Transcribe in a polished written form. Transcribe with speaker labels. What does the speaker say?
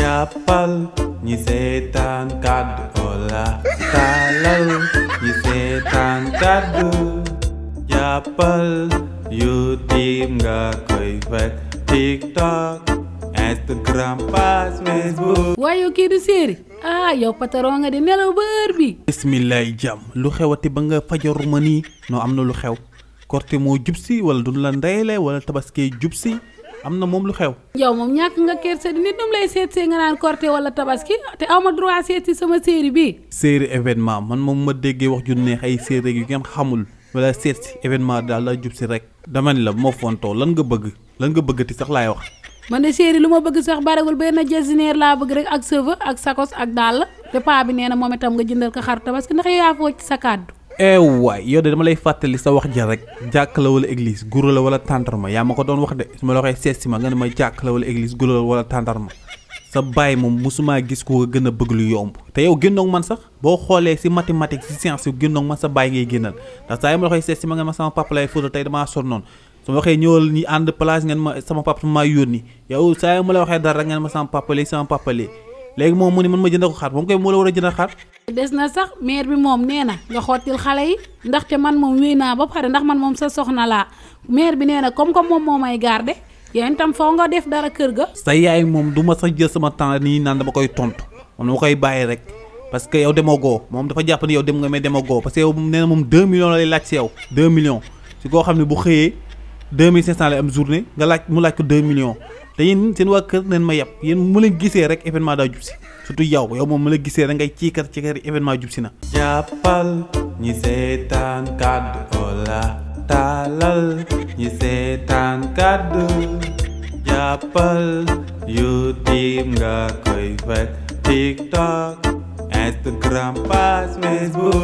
Speaker 1: jàppal ñi seetaan kàddu Ola taalal ñi seetaan kàddu jàppal YouTube nga koy fekk TikTok Instagram page Facebook.
Speaker 2: waaye yow kii du séeri yow patron nga di nelaw ba heure bi.
Speaker 1: bismillahi jàmm lu xewati ba nga fajaru ma nii noo am na lu xew korte moo jub si wala du la ndeyle wala tabaski jub si am na moom lu xew.
Speaker 2: yow moom ñàkk nga kersa di nit ñoom lay seet see nga naan korte wala tabaski te aw ma droit seet si sama série bi.
Speaker 1: série événement man moom ma déggee wax ju neex ay série yu ngeen xamul wala seet si événement daal la jub si rek dama ne la moo fontoo lan nga bëgg ti sax laay wax.
Speaker 2: man de série lu ma bëgg sax barewul benn jasineer laa bëgg rek ak cheveux ak sakos ak dàll te paa bi nee na moom itam nga jëndal ko xar tabaski ndax yow yaa foo ci sa kàddu.
Speaker 1: waay yow de dama lay fàttali sa wax ja rek jàkk la wala église guro la wala tàndarma yaa ma ko doon wax de su ma la waxee seet si ma nga ne ma jàkk la wala église guro la wala tàndarma sa baay moom musuma gis ko gën a bëgg lu yomb te yow génnoog man sax boo xoolee si mathématique si science yu génnoog man sa baay ngay génnal ndax saa yi ma la waxee seet si ma nga ma sama papa lay fóotal tey damaa sonnoon su ma waxee ñëwal ñi ànd place ngeen ma sama papa maa yónni yow saa yi ma la waxee dara rek ngeen ma sama papa léegi moom mu ne man ma jënd ko xar moom koy moo la war a jënd xar.
Speaker 2: des na sax maire bi moom nee na nga xottil xale yi ndaxte man moom wéy naa ba pare ndax man moom sa soxna laa maire bi nee na comme moom moo may garder yow itam foo nga def dara kër ga.
Speaker 1: sa yaay moom du ma sax jël sama temps nii naan dama koy tontu moom dama koy bàyyi rek parce que yow demoo goo moom dafa jàpp ni yow dem nga mais demoo goo parce que yow nee na moom 2 millions la lay laaj si yow 2 millions si koo xam ne bu xëyee 2500 lay am journée nga laaj mu laaj ko 2 millions. te yéen seen waa kër neen ma yàpp yéen mu leen gisee rek événement daa jub si surtout yow moom mu la gisee rek ngay ciikar événement jub si na. jàppal ñi seetaan kàddu Ola taalal ñi seetaan kàddu jàppal YouTube nga koy fekk TikTok Instagram page Facebook.